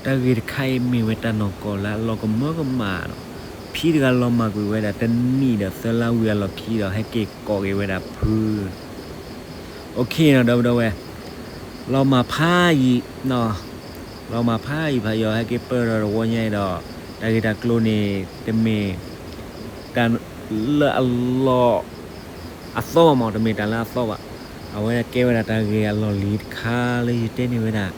တၢ်ဂ့ၢ်တခါအံၤမ့ၢ်ဝဲတၢ်နီၢ်ကီၢ်လၢအလီၤကမၢကမၣ်ဒီး ဖံတဂၤလီၤမၢ်ကွံာ်ဝဲဒၣ်တနံၣ်ဒီးသၢလါဝံၤအလီၢ်ခံဒီး ဟဲက့ၤကိးက့ၤဝဲဒၣ်ဖု OK နီၤ ဒီပုၢ်ဒီဝဲၢ်, လီၤမၢ်ဖးယံာ်, လီၤမၢ်ဖးယံာ်ဖးယီၤ ဟဲက့ၤပၢၢ်ဒီးတဝီညါအံၤဒီး တၢ်ဂ့ၢ်တၢ်ကျိၤန့ၣ် တမ့ၢ်တၢ်လၢအလီၤ အသီဘၣ်မး, တမ့ၢ်တၢ်လၢအသီဘၣ်. အဝဲကဲဝဲဒၣ်တၢ်ဂ့ၢ်အလီၢ်လံၤတခါလၢယတဲန့ၢ်ဝဲဒၣ်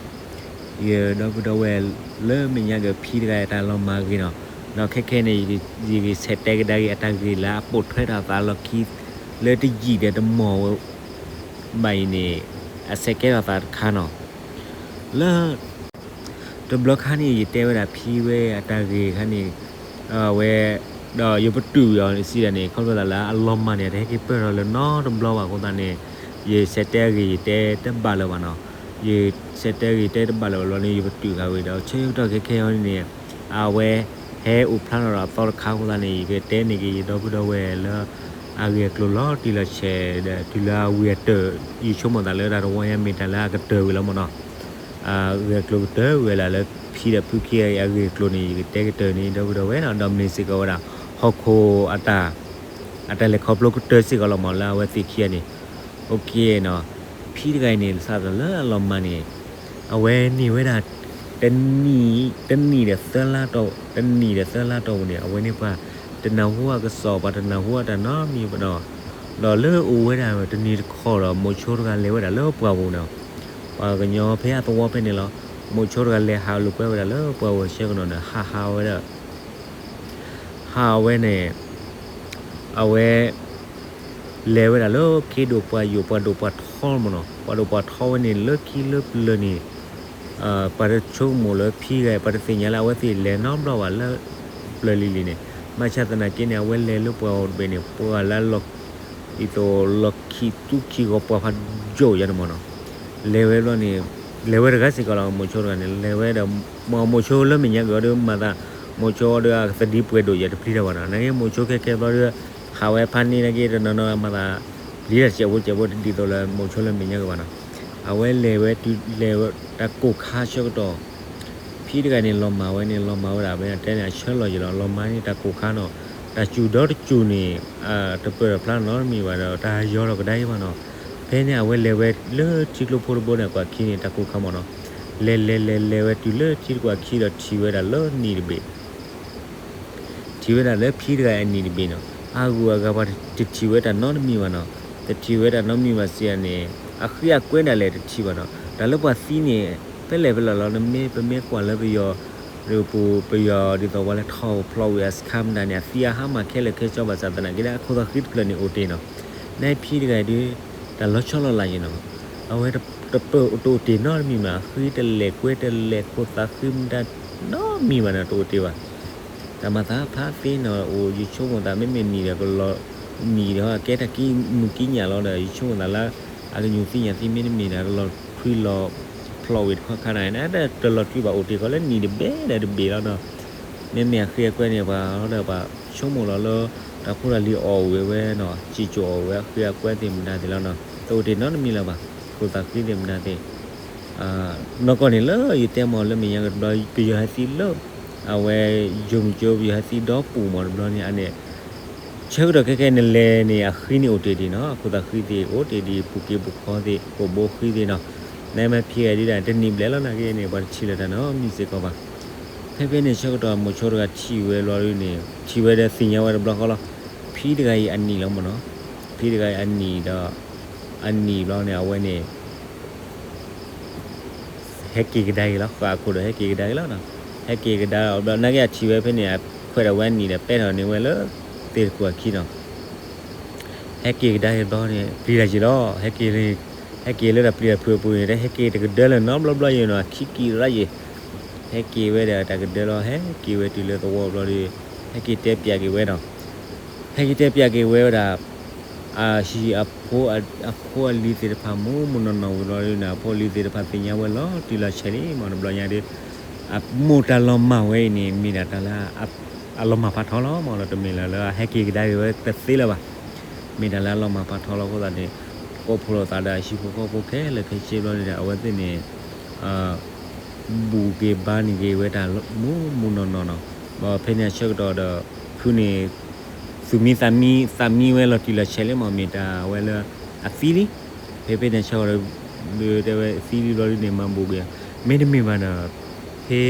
ယဒီပုၢ်ဒီဝဲၢ်လၢမဲာ်ညါက့ၤဖံတဂၤအတၢ်လီၤမၢ်ဂ့ၤနီၤ. ဒီးခဲခဲန့ၣ် ယကဆဲးတဲကဒါက့ၤအတၢ်ဂ့ၢ်လၢအပိာ်ထွဲထီၣ်အသးလီၢ်ခံ လၢတယံာ်ဒီးတမီၢ်ဘၣ်အံၤန့ၣ် အဆဲးကဲထီၣ်သးတခါနီၤ. လၢ တဘျီခါန့ၣ် ယတဲဝဲဒၣ်ဖံဝဲအတၢ်ဂ့ၢ်ခါန့ၣ် အဝဲ ဒီးယပတုာ်အီၤစံးဒၣ်န့ၣ် ခီဖျိသးလၢအလီၤမၢ်န့ၣ် တဟဲက့ၤပၢၢ်ထီၣ်လၢၤနီတဘျီဘၣ်အဃိသတးန့ၣ် ယဆဲးတဲအဂ့ၢ်ယတဲတဘၣ်လၢၤဘၣ်နီၤ. ယဆဲးတဲအဂ့ၢ်တဲတဘၣ်လၢၤဘၣ်လီၤန့ၣ် ယပတုာ်ဃာ်ဝဲဒီး ဆၢကတီၢ်ခဲခဲအံၤန့ၣ် အဝဲဟဲအိၣ်ဖျါထီၣ်ဒီးအသီတခါအဃိသတးန့ၣ် ယကတဲန့ၢ်က့ၤယဒီပုၢ်ဒီဝဲၢ်လၢ အဂ့ၢ်အကျိၤလီၤတံၢ်လီၤဆဲးဒီး တုၤလၢအဝံၤအတၢၢ် ယဆိကမိၣ်သးလၢတၢ်တဝီညါမ့ၢ်တၢ်လၢအကတၢၢ်ဝံၤလီၤမးနီၤ. အဂ့ၢ်အကျိၤကတၢၢ်ဝံၤလၢ်လၢဖံဒီးဖုခံဂၤအံၤအဂ့ၢ်အကျိၤန့ၣ် ယကတဲကတၢၢ်န့ၣ် ဒီပုၢ်ဒီဝဲၢ်နီၤ ဒီးမ့ၢ်စ့ၢ်ကီးဝဲဒၣ် ဟီၣ်ခိၣ်အတၢ် အတၢ်လဲၤခီဖျိကတၢၢ်စ့ၢ်ကီးလီၤမးလၢအဝဲသ့ၣ်ခံဂၤန့ၣ် OK နီၤ. ဖံတဂၤအံၤန့ၣ် စးထီၣ်လၢအလီၤမၢ်န့ၣ် အဝဲန့ၢ်ဝဲဒၣ် တနံၣ် တနံၣ်ဒီးသၢလါတီၢ် တနံၣ်ဒီးသၢလါတီၢ်ပူၤန့ၣ် အဝဲန့ၣ်ပှၤတနၢ်ဟူအကစီၣ် ပှၤတနၢ်ဟူအတၢ်နီတမံၤဘၣ်နီၤ. ဒီးလၢအိၣ်ဝဲဒၣ်တနံၤတခီဒီး မိၤဆိတဂၤလဲၤဝဲဒၣ်လၢပှၢ်ပူၤနီၤ. ပှၤကညီဖဲအသဝီဖဲန့ၣ်လီၤ. မိၤဆိတဂၤလဲၤဟးလိာ်ကွဲဝဲဒၣ်လၢပှၢ်ပူၤဆၢကတီၢ်န့ၣ် ဟးဟးဝဲဒၣ် ဟးဝဲန့ၣ် အဝဲ လဲၤဝဲဒၣ်လၢခ့ဒိၣ်ပှၢ်ယိာ် ပှၤဒိၣ်ပှၤထီမးနီၤ. ပှၤဒိၣ်ပှၤထီဝဲန့ၣ် လၢခံလၢပျၢၤန့ၣ် ပှၤတဆိကမိၣ်လၢဖံဂၤ ပှၤတသ့ၣ်ညါလၢအဝဲသ့ၣ်လဲၤနီတဘျီဘၣ်လၢ ပျၢၤလံၤလံၤန့ၣ်. ဘၣ်ဆၣ်သနာ်က့န့ၣ် အဝဲလဲၤလၢပှၢ်အီၤတဘ့ၣ်န့ၣ် ပှၤလၢလီၢ် ဒ်သိးလီၢ်ခံသူခံဂီၤပှၢ်ဖးယိာ်ယါန့ၣ်မးနီၤ. လဲၤဝဲဘျီန့ၣ် လဲၤဝဲတဂၤစ့ၢ်ကီးလီၤ မိၤဆိတဂၤန့ၣ် လဲၤဝဲဒီး မိၤဆိလၢမဲာ်ညါက့ၤအီၤဒီးမၤသး မိၤဆိအီၤဒီးအကသဒံပှဲၤဒိၣ်ယဲၢ်တပျံၤတၢ်ဘၣ်နီၤ. နာ်က့မိၤဆိခဲခဲဘျီဒီး ဟးဝဲဖးန့ၢ်နာ်က့တနီၤနီၤမၤသး ပျံၤတၢ်စဲးဖိစဲးဖိတဒ်သိးလၢမိၤဆိလၢမဲာ်ညါက့ၤဘၣ်နီၤ. အဝဲလဲၤဝဲတုၤလဲၤဝဲတၢ်ကိၢ်ခါဆၢကတီၢ် ဖံတဂၤန့ၣ် လီၤမၢ်ဝဲန့ၣ် လီၤမၢ်ဝဲဒၣ် မ့ၢ်အတဲန့ၣ် အဆၢလီၤယံာ်လီၤ လီၤမၢ်န့ၣ် တၢ်ကိၢ်ခါနီၤ, တၢ်စူၤဒီတစူၤန့ၣ် တပၢၢ်ဒီးဖျါနီတမံၤဘၣ်ဒီး တၢ်ယီၤထီၣ်ကဒါအံၤဘၣ်နီၤ. ဖဲန့ၣ် အဝဲလဲၤဝဲလၢထံကျိဖိတဘိန့ၣ် ကွၢ်ခံန့ၣ် တၢ်ကိၢ်ခါမးနီၤ, လဲၤလဲၤလဲၤလဲၤဝဲတုၤလၢထံတကွၢ်ခံဒီးထံၣ်ဝဲဒၣ်လၢနံၤတဘ့ၣ် ထံၣ်ဝဲဒၣ်လၢဖံတဂၤအနံၤတဘ့ၣ်နီၤ, အါဂုၤအဂၤပှၤတထံၣ်ဝဲတၢ်နီတမံၤဘၣ်နီၤ, တထံၣ်ဝဲတၢ်နီတမံၤဘၣ်စံးန့ၣ် အဃံအကွဲဒၣ်လဲာ်တထံၣ်ဘၣ်နီၤ, တၢ်လၢပှၤသံန့ၣ် ဖဲလဲၣ်ဖဲလဲၣ်လီၤ နမ့ၢ် ပမ့ၢ်ကွၢ်လၢပယီၤ ပူၤ ပယီၤဒ်သိးပှၤလၢထီၣ်ဖျိးဝံၤအစခါမတၤန့ၣ် အသံအဟါမၢ်ခဲလၢာ်ခဲဆ့ဘၣ်ဆၣ်သနာ်က့ဒီး အခိၣ်သးဃံတဖျၢၣ်န့ၣ်အိၣ်တ့ၢ်နီၤ, နဖံတဂၤအံၤဒုး တၢ်လီၤဆီလီၤလးယံၤနီၤ, အဝဲတပၢၢ်တအိၣ်တ့ၢ်နီတမံၤဘၣ်, ဃံတလဲာ်ကွဲတလဲာ် ခိၣ်သးဃံမတၤနီတမံၤဘၣ်နီၤ တအိၣ်တ့ၢ်ဘၣ် တၢ်မၤသးဖးသ့နီၤ အိၣ် ယဆိကမိၣ်သးမ့မ့ၢ်နံၤဒီးကလီၤ နံၤဒီးကဲတၢ်ကံမုၢ်ကံညၣ်လီၤဒီး ယဆိကမိၣ်သးလၢ အကညူၢ်သံညၣ်သံမ့တမ့ၢ်ဒီး ကလီၤထွံလီၤဖျိးဝံၤတခီခါန့ၣ် တလီၤထွံဘၣ်အိၣ်တ့ၢ်ကီးလၢနံၤတဘ့ၣ်ဒီးတဘ့ၣ်လီၤနီၤ, မ့မ့ၢ်အဃံအကွဲန့ၣ် ပှၤဒီးပှၤဆိကမိၣ်လီၤလၢ တၢ်ဖိတၢ်လံၤအီၣ်ဝံၤဝဲနီၤ စံၣ်စိၤအီၣ်ဝံၤဝဲအဃံအကွဲသ့ၣ်မတၤသ့ၣ်လီၤနီၤ တအိၣ်တ့ၢ်နီတမံၤလၢၤဘၣ်, ခိၣ်သးဃံသ့ၣ်မတၤသ့ၣ် နီၢ်ကီၢ်န့ၣ်လၢယတဲမ့ၢ်လၢမဲာ်ညါက့ၤတဘျီ ပယီၤဟဲသံလၢ အဝဲ ယိၤမုၢ်ကၠိ ပယီၤဟဲသံဒီပူၤမးတဘျီန့ၣ် အန့ၣ် ဆၢကတီၢ်ခဲကဲနလဲၤန့ၣ် အဃံန့ၣ်အိၣ်တ့ၢ်ဒံးနီၤ, အခိၣ်သးဃံသ့ၣ်အိၣ်တ့ၢ်ဒံး ပူၤက့ၤပူၤခီသ့ၣ် ကိာ်ဘိဃံသ့ၣ်နီၤ, နမ့ၢ်ဖံဂၤဒုးဒၣ် တနံၤဘျဲၣ်လီၤ နာ်က့န့ၣ် ပှၤတထံၣ်လၢၤတၢ်နီတမံၤစ့ၢ်ကီးဘၣ်. ဖဲဖဲန့ၣ်ဆၢကတီၢ် မိၤဆိတဂၤထံၣ်ဝဲဘျီဒုးန့ၣ် ထံၣ်ဝဲဒီးသ့ၣ်ညါဝဲတဘျီဃီလီၤ, ဖံတဂၤအံၤအနံၣ်လီၤမးနီၤ, ဖံတဂၤအံၤအနံၣ်ဒီး အနံၣ်ဘျီန့ၣ် အဝဲန့ၣ် ဟဲက့ၤကဒါက့ၤလီၤ, ဃၣ်အခိၣ်ဒီးဟဲက့ၤကဒါက့ၤလီၤနီၤ, ဟဲက့ၤကဒါအဘျီ နာ်က့အထံၣ်ဝဲဖဲန့ၣ် အခွဲးဒီးဝဲအနံၣ်ဒီး ပဲထီၣ်န့ၢ်ဝဲလၢ သ့ၣ်တကွၢ်ခံနီၤ, ဟဲက့ၤကဒါက့ၤဘျီန့ၣ် ပျံၤတၢ်ယံာ်လီၤ, ဟဲက့ၤ ဟဲက့ၤလၢတၢ်ပျံၤတၢ်ဖုးအပူၤန့ၣ် တဟဲက့ၤတကဒၢလၢၤနီတဘျီဘျီယံၤနီၤ, အခံကံၢ်ရၣ်ယံၤ, ဟဲက့ၤဝဲဒီးတၢ်ကဒၢလီၤ, ဟဲက့ၤဝဲတုၤလၢသဝီဘျီဒီး ဟဲက့ၤတဲပျးက့ၤဝဲနီၤ ဟဲက့ၤတဲပျးက့ၤဝဲဝဲဒၣ် အဟံၣ်အဖိ အဖိအလံၤသ့ၣ်တဖၣ် မူးမူးနီၢ်နီၢ်ဝံၤဘျီဒုးန့ၣ် အဖိအလံၤသ့ၣ်တဖၣ်သ့ၣ်ညါဝဲလီၤတံၢ်လီၤဆဲးလံ မ့ၢ်တဘျီညါဒီး အမိၢ်တၢ်လီၤမၢ်ဝဲအံၤန့ၣ် မ့ၢ်ဒၣ်တၢ်လၢ အလီၤမၢ်ဖးထီလီၤ မ့ၢ်လီၤတမ့ၢ်လၢ လၢအဟဲက့ၤကဒါက့ၤဝဲတသ့လၢၤဘၣ်, မ့ၢ်တၢ်လၢအလီၤမၢ်ဖးထီလီၤအဃိသတးန့ၣ် ကိးဖှိၣ်လိာ်သးဒီးအဟံၣ်ဖိဃီဖိခဲလၢာ်ခဲဆ့ဘျီဒုးန့ၣ် အဝဲသ့ၣ်န့ၣ် ဘူးက့ၤဘါန့ၢ်က့ၤဝဲတၢ်မူမူနီၢ်နီၢ်နီၤ. ဒီးဖဲန့ၣ်အဆၢကတီၢ်ဒီး ဖုန့ၣ် သူၣ်မံသးမံ သးမံဝဲလီၤတံၢ်လီၤဆဲးလံမး မ့ၢ်တၢ်ဝဲလၢအသံလံ. ဖဲဖဲန့ၣ်အဆၢကတီၢ်ဒီး တဲဝဲသံလံဘျီဒ်န့ၣ် မၤဘူးက့ၤ, မ့တမ့ၢ်ဘၣ်ဒီး ဖဲ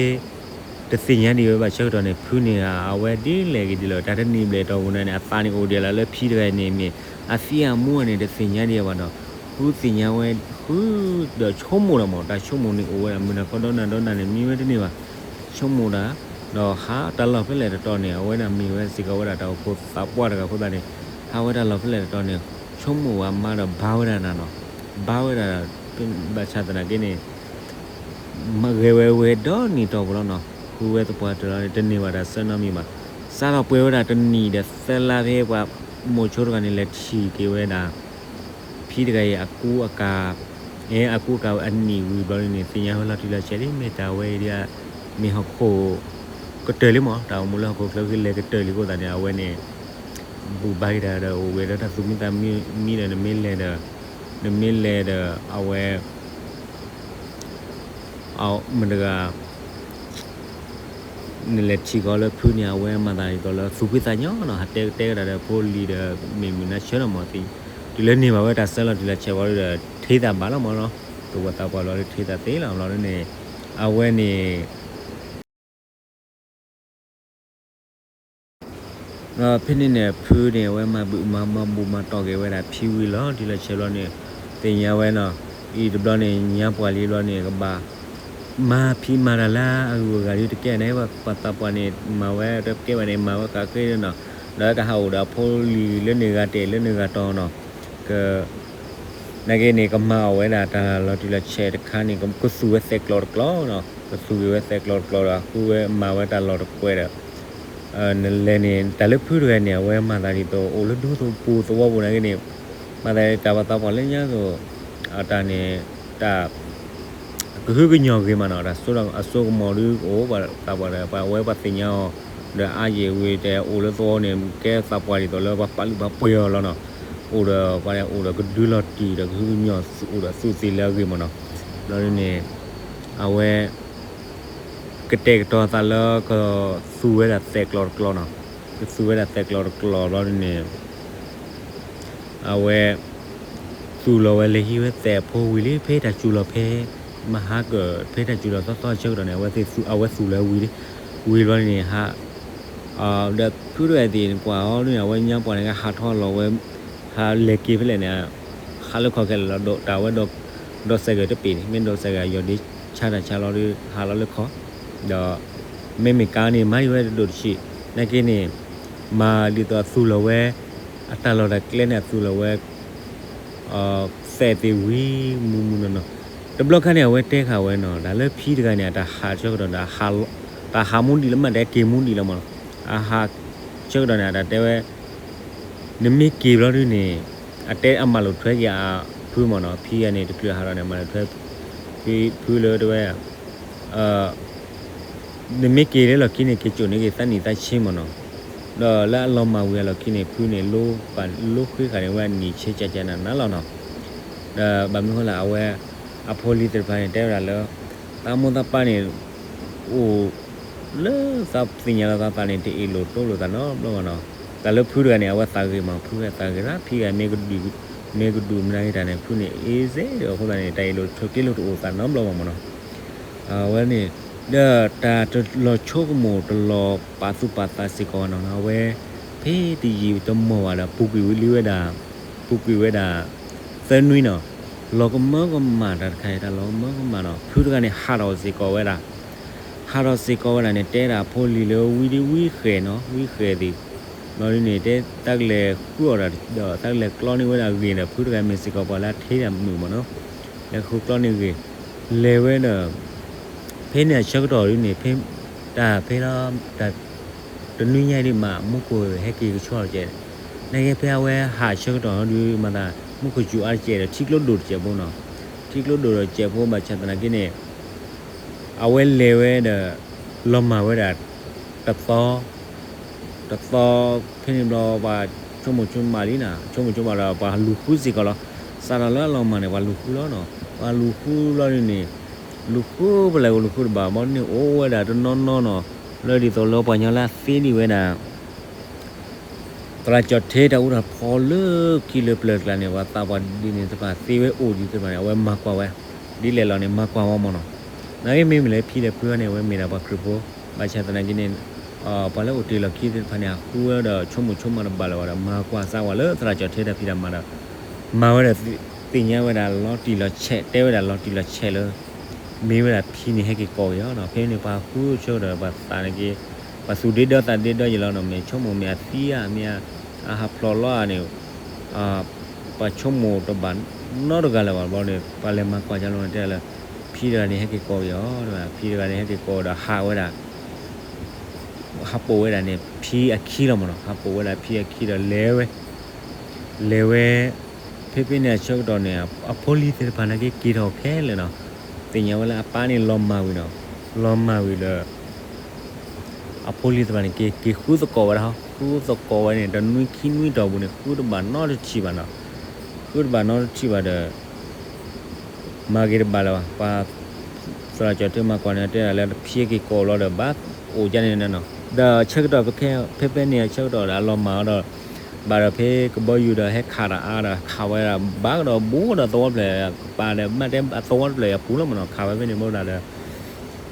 တသ့ၣ်ညါဒံးဝဲဘၣ်ဆၢကတီၢ်န့ၣ် ဖုန့ၣ် အဝဲဒ်လဲၣ်ဂ့ၤဒ်လဲၣ် တၢ်တနံၣ်ဘျဲၣ်တီၢ်ပူၤန့ၣ်န့ၣ် အသးန့ၣ်အိၣ်ဒံးလီၤလၢဖံတဂၤအံၤန့ၣ် မ့ၢ်အသံအမူန့ၣ် တသ့ၣ်ညါဒံးဘၣ်ဒီး ဃုသ့ၣ်ညါဝဲ ဃုဒီးဆိကမိၣ်ဒီးမး တၢ်ဆိကမိၣ်န့ၣ်အိၣ်ဝဲဒၣ် မုၢ်နၤခီဒီနၤဒီနၤန့ၣ် မံဝဲတန့ၢ်ဘၣ် ဆိကမိၣ်တၢ်, ဒီးဟးတၢ်လီၢ်ဖဲလဲၣ်တတီၤန့ၣ် အဝဲဒၣ်မ့ၢ်ဝဲစ့ၢ်ကီးဝဲဒၣ်တၢ်အိၣ်ဖှိၣ်သးပှၢ်တဂၤအဃိသတးန့ၣ် ဟးဝဲတၢ်လီၢ်ဖဲလဲၣ်တတီၤန့ၣ် ဆိကမိၣ်ဝဲမါဒီးဘါဝဲဒၣ်နၤနီၤ, ဘါဝဲဒၣ် ဘၣ်ဆၣ်သနာ်က့န့ၣ် မ့ၢ်ဂဲၤဝဲဝဲဒီနံၣ်တီၢ်ပူၤလီၤနီၤ, ဃုဝဲသပှၢ်တၢၢ်လီၤန့ၣ် တန့ၢ်ဘၣ်တၢ်ဆၢနီတမံၤဘၣ်. စးထီၣ်ပှဲၤဝဲဒၣ်တနံၣ်ဒီးသၢလါဖဲပှၤမိၤဆိတဂၤန့ၣ် လဲၤထံၣ်က့ၤဝဲဒၣ် ဖံတဂၤအံၤအကူအကၤ, အကူအကၤဝဲအနံၣ်ဝံၤဘျီဒ်န့ၣ် သ့ၣ်ညါဝဲလီၤတံၢ်လီၤဆဲးလံ မ့ၢ်တၢ်ဝဲအံၤဒ် မ့ၢ်ဟီၣ်ခိၣ်ကတၢၢ်လံမး, တၢ်အိၣ်မူလၢဟီၣ်ခိၣ်ချၢက့ၤလဲၤကတၢၢ်လံအဃိသတးန့ၣ် အဝဲန့ၣ် ဘူးဘါက့ၤတၢ်ဒီးအိၣ်ဂ့ၤဒီးတၢ်သူၣ်မံသးမံဒီး နမ့ၢ်လဲၤဒီး နမ့ၢ်လဲၤဒီး အဝဲ မတၤတဂၤ နလဲၤထံၣ်ကီးလၢဖုန့ၣ် အဝဲမၤသးဒ်သိးလၢသူၣ်ဖှံသးညီနီၤ, ဟးတဲကတဲကဒါဒီးဖိလံၤဒီး မ့ၢ်မုၢ်နၤဆၢနီၤမး, တုၤလၢန့ၢ်ဘၣ်ဝဲတၢ်ဆၢလီၤတံၢ်လီၤဆဲးဝံၤဒီး ထဲသးဘၣ်လီၤမးနီၤ, သဝီသးပှၢ်လီၤဒီးထဲသးသ့လီၤဘျီဒ်န့ၣ်, အဝဲန့ၣ် ဒီးဖဲန့ၣ်န့ၣ် ဖုန့ၣ် အဝဲမၤဘူၣ်မၤမၤဘူၣ်မၤတီၢ်က့ၤဝဲဒၣ်ဖံဝံၤလီၤ တံၢ်လီၤဆဲးဘျီန့ၣ်, သ့ၣ်ညါဝဲနီၤ, အံၤတဘျီန့ၣ် ညါပှၢ်လံဘျီန့ၣ် ကဘၣ်မၤဖံမၤတၢ်လၢအဂုၤအဂၤဒ်တကဲန့ၣ်, ပှၤသးပှၢ်န့ၣ် မၤဝဲတကဲဘၣ်န့ၣ် မၤဝဲဃးဃ့နီၤ, ဒီးကဟးအိၣ်ဒီးအဖိလံၤလၢန့ၣ်ဂၤတဲာ်လၢန့ၣ်ဂၤတီၤနီၤ, က နာ်က့န့ၣ် ကမၤအီၣ်ဝဲဒၣ်တၢ်လီၤတံၢ်လီၤဆဲးတခါန့ၣ် ကသူၣ်ဝဲသဲးကျိးတကျိးနီၤ, ကသူၣ်က့ၤဝဲသဲးကျိးတကျိးဒီး ဃုဝဲမၤဝဲတၢ်လီၢ်တကွဲးဒီး နလဲၤန့ၣ် တၢ်လၢဖုတဂၤန့ၣ် အဝဲမၤသးဒ်သိး အိၣ်လၢဒူသပူၤသဝီပူၤနာ်က့န့ၣ် မၤသးဒ်တၢ်ပှၤသးပှၢ်လၢညါသိး အတၢ်န့ၣ် တၢ် ကဟုကညီၢ်ဂ့ၤမးနီၤ, တၢ်အစိကမီၤဒုကအိၣ် ပှၤသးပှၢ်ဒီး ပှၤဝဲပှၤသ့ၣ်ညါအီၤ ဒီးအါယံာ်ဝံၤတဲအိၣ်လၢသဝီန့ၣ် ကဲသးပှၢ်ဒ်သိးလၢပှၤပာ်လုၢ်ပာ်ပှ့ၤအီၤလီၤနီၤ, အိၣ်ဒီးပှၤအိၣ်ဒီးကဒုလီၤတံၢ်ဒီးကဟုကညီၢ်အိၣ်ဒီးသူးသ့ၣ်လၢအဂ့ၤမးနီၤ, ဘျီဒ်န့ၣ် အဝဲ ကတဲာ်ကတီၤသးလၢကသူၣ်ဝဲဒၣ်သဲးကျိးတကျိးနီၤ, ကသူၣ်ဝဲဒၣ်သဲးကျိးတကျိးဘျီဒ်န့ၣ် အဝဲ သူၣ်လီၤဝဲလဲၤဟံးဝဲသဲးဖိဝံၤလံ ဖဲတၢ်စူၤလီၤဖဲ မဟါကၢၢ် ဖဲတၢ်စူၤလီၤသီသီဆၢကတီၢ်န့ၣ် အဝဲသူၣ်လီၤဝံၤလံ, ဝံၤဘျီန့ၣ် ဟး ဒီးဖုတဂၤသ့ၣ်န့ၣ် ကွၢ်အီၤဒ်န့ၣ် အဝဲညါပှၢ်န့ၣ် ဟးထီၣ်လီၤဝဲ ဟးလဲၤက့ၤဖဲလဲၣ်န့ၣ် ဟးလၢခီၣ်ခဲလၢာ်လီၤ တၢ်ဝဲဒီး ဒီးစဲးဂဲၤတပ့ၤန့ၣ် မ့ၢ်ဒီးစဲးဂဲၤ ယီၤဒ့ဆါတၢ်ဆါလီၤဒီး ဟးလီၤလၢခီၣ်, ဒီး မ့မ့ၢ်ကါန့ၣ် မၤဒံးဝဲတဒိၣ်တဆံး, နာ်က့န့ၣ် မၤဒ်သိးအသူၣ်လီၤဝဲ အတၢ်လီၢ်တၢ်ကျဲန့ၣ် အသူၣ်လီၤဝဲ သဲးသ့ၣ်ဝံၤ မုၢ်မုၢ်နီၢ်နီၢ်, တဘျီခါန့ၣ် အဝဲတဲဃာ်ဝဲနီၤ တၢ်လၢဖံတဂၤန့ၣ် အတၢ်ဟးဆၢကတီၢ်ဒီး တၢ်ဟးမူဒံးလၢမ့ၢ်တဲက့ၤမူဒံးလီၤမးနီၤ, အဟးဆၢကတီၢ်န့ၣ် အတၢ်တဲဝဲ နမ့ၢ်က့ၤဘျီဒ်န့ၣ် အတဲအမၤလိာ်ထွဲက့ၤအဖုမးနီၤ, ဖံဂၤန့ၣ် တချုးဟးထီၣ်န့ၣ် မၤလိာ်ထွဲ ဖုလၢတဲဝဲ နမ့ၢ်က့ၤလၢလီၢ်ခံန့ၣ် က့ၤစိာ်န့ၢ်က့ၤသးနံၣ်သးဆံမးနီၤ, ဒီးလၢအလီၤမၢ်ဝံၤအလီၢ်ခံန့ၣ် ဖုန့ၣ် လိၣ်ပာ်လိၣ်ဃ့ဃာ်န့ၢ်ဝဲအနံၣ်ဆံကကနၤနၤလီၤနီၤ, ဒီးဘၣ်မနုၤဃိလဲၣ် အဝဲ အဖိလံၤသ့ၣ်တဖၣ်န့ၣ် တဲဝဲဒၣ်လၢ သးမိၢ်သးပၢ်န့ၣ် အိၣ် လၢသးသ့ၣ်ညါလီၤသးသးန့ၣ် တအ့ၣ်လိာ်တိလိာ်သးနီတဘျီဘၣ်နီၤ, တၢ်လၢဖုတဂၤန့ၣ် အဝဲသးဂ့ၤမး ဖုဂၤသးဂ့ၤရၣ် ဖံဂၤမ့ၢ်ကဒုး မ့ၢ်ကဒုးမနုၤဂ့ၤတၢ်န့ၣ် ဖုန့ၣ် အ့စ့ဒီးအဃိသတးန့ၣ် တၢ်အ့ၣ်လိာ်ဆိးက့လိာ်တအိၣ်သးနီတဘျီဘၣ်မးနီၤ, အဝဲန့ၣ် ဒီးတၢ်တလီၤဆိကမိၣ်တလီၤပာ်သူၣ်ပာ်သးစ့ၢ်ကီးဘၣ်နီၤ အဝဲ ဖဲတယံာ်တမီၢ်ဘၣ်ဒီး ပူၤကွံာ်ဝံၤလံဝဲဒၣ် ပူၤကွံာ်ဝဲဒၣ် သၢနွံနီၤ, လီၤကမၢကမၣ်တၢ်တခါအံၤ တၢ်လီၤကမၢကမၣ်နီၤ ဖုတဂၤန့ၣ် ဟးထီၣ်စ့ၢ်ကီးဝဲဒၣ် ဟးထီၣ်စ့ၢ်ကီးဝဲဒၣ်န့ၣ် တဲဒၣ်ဖိလံၤလၢဝံဒ်ဝံဃဲၤနီၤ ဝံဃဲၤသ့ၣ် ဘျီဒ်န့ၣ် တဲသးကလဲၤဃုအီၣ်တၢ်ဒီး သးကလဲၤကျီန့ၢ်ဝဲဒၣ်ဂ့ၢ်ဒီး ဖုတဂၤမ့ၢ်စ့ၢ်ကီးပှၤလၢအထ့တၢ်မုာ်မးနီၤ, လဲၤဃုကျီန့ၢ်ဂ့ၢ် လဲၤဝဲဒီး ဖဲန့ၣ်အဆၢကတီၢ်ဒ်န့ၣ် ဖဲ တၢ်ဖဲလီၤ တၢ် တနွံညါဒ်မး မူခိၣ်ဟဲက့ၤကဆှီတကဲး, နာ်က့ဖဲအဝဲဟးဆၢကတီၢ်ဒ်မးသး မူခိၣ်စူၤအါတကဲးဒီး ထံကျိဒိၣ်တကဲးဖိနီၤ, ထံကျိဒိၣ်ဒီးတကဲးဖိ ဘၣ်ဆၣ်သနာ်က့န့ၣ် အဝဲလဲၤဝဲဒီး လီၤမၢ်ဝဲဒၣ် တသီ တသီ ဖဲန့ၣ်ဘျီ ပှၤဆိကမိၣ်ဆိကမးလံနီၤ, ဆိကမိၣ်ဆိကမးဒီး ပှၤလူၤဃုစ့ၢ်ကီးလီၤ. စးထီၣ်လၢအလီၤမၢ်န့ၣ် ပှၤလူၤဃုလီၤနီၤ. ပှၤလူၤဃုလီၤဒ်န့ၣ် လူၤဃုပလဲၤအိၣ်လူၤဃုတဘၣ် ဘီန့ၣ်အိၣ်ဝဲဒၣ်တနီၤနီၤနီၤ, လၢဒ်သိးလၢပှၤညီလၢအသ့ဒံးဝဲဒၣ် သရၣ်ကၠီၣ်ထဲတၢ်အူတၢ်ဖီလၢခံလၢပျၢၤကျါန့ၣ် ပှၤသးပှၢ်ဒ်န့ၣ်တဖၣ်သ့ဝဲအိၣ်ဒံးသ့ၣ်တဖၣ်န့ၣ် အဝဲမၤကွၢ်ဝဲ, ဒ်လဲၣ်လီၤန့ၣ် မၤကွၢ်ဝဲမ့ၢ်နီၤ. နာ်က့မ့မ့ၢ်လၢဖံဒီးဖုန့ၣ် အဝဲမ့ၢ်ဒၣ်ပှၤခရံာ်ဖိ, ဘၣ်ဆၣ်သနာ်က့န့ၣ် ပှၤလၢအိၣ်တ့ၢ်လီၢ်ခံသ့ၣ်တဖၣ်န့ၣ် အဃုဝဲဒီးဆိကမိၣ်ဆိကမးတဘၣ်လၢၤဘၣ်ဒီး မၤကွၢ်စးဝဲလၢသရၣ်ကၠီၣ်ထဲတၢ်ဖံးတၢ်မၤဒီး မၤဝဲဒီးသ့ၣ်ညါဝဲဒၣ်လီၤတံၢ်လီၤဆဲး တဲဝဲဒၣ်လီၤတံၢ်လီၤဆဲးလၢ မ့ၢ်ဝဲဒၣ်ဖံန့ၣ်ဟဲက့ၤကိးက့ၤအီၤနီၤ. ဖဲန့ၣ်ပှၤဃုဆိဒီးပှၤသးန့ၣ်က့ၤ ပှၤသူၣ်ဒ့ဒီသးဒ့ဒီယံၤလီၤနီၤ. မ့ၢ်ဆိကမိၣ်မ့ၢ်အသံဧါ မ့ၢ်အဟးဖျိးလီၤဧါန့ၣ် ပှၤဆိကမိၣ်တဘၣ်နီတဂၤလၢၤဘၣ်ဘျီန့ၣ် ပှၤလဲၤမၤကွၢ်ကၢလီၤန့ၣ်တဲလၢ ဖံတဂၤန့ၣ်ဟဲက့ၤကိးက့ၤအီၤ, ဖံတဂၤန့ၣ်ဟဲက့ၤကိးဒီးဟးဝဲဒၣ် ဟးပိာ်ဝဲဒၣ်န့ၣ် ဖံအခံလီၤမ့ၢ်နီၤ. ဟးပိာ်ဝဲဒၣ်ဖံအခံဒီးလဲၤဝဲ လဲၤဝဲ ဖဲဖဲန့ၣ်အဆၢကတီၢ်န့ၣ် အဖိလံၤသ့ၣ်တဖၣ်န့ၣ်က့ၤက့ၤထီၣ်ခဲလၢာ်နီၤ. သ့ၣ်ညါဝဲလၢအပၢ်န့ၣ်လီၤမၢ်ဝံၤနီၤ. လီၤမၢ်ဝံၤဒီး အဖိလံၤသ့ၣ်တဖၣ်န့ၣ် က့ၤက့ၤဃုသကိးဝဲဒၣ်, ဃုသကိးဝဲန့ၣ် တနွံခံနွံတီၢ်ပူၤန့ၣ် ဃုတဘၣ်နီတထံၣ်ဘၣ်နီၤ. ဃုတဘၣ်နီတထံၣ်ဘၣ်ဒီး မၤက့ၤတဘၣ်လၢၤဘၣ်. ပှၤသရၣ်ကၠီၣ်ထဲမၤကွၢ်န့ၣ် တဲဒၣ်လၢဖံက့ၤကိးလီၤဒီး ဘၣ်အိၣ်ကန့ၣ်နီၤ. ဒီးဆၢကတီၢ်ဖဲဖဲန့ၣ်အဆၢကတီၢ်ဒီး အလီၤမၢ်အီၤဒီး ဘၣ်ဒီးဖဲကဘီယူၤဒီးဟဲခးတၢ်အါဒီး ခးဝဲဒၣ်ဘၣ်ကဒီးဘူးဒီးသဝီဖျၢၣ် ကပၤဒီး မ့ၢ်တဲအသဝီတဖျၢၣ်အပူၤလီၤမ့ၢ်နီၤ. ခးဝဲဖဲန့ၣ်မ့ၢ်ဒၣ်ဒီး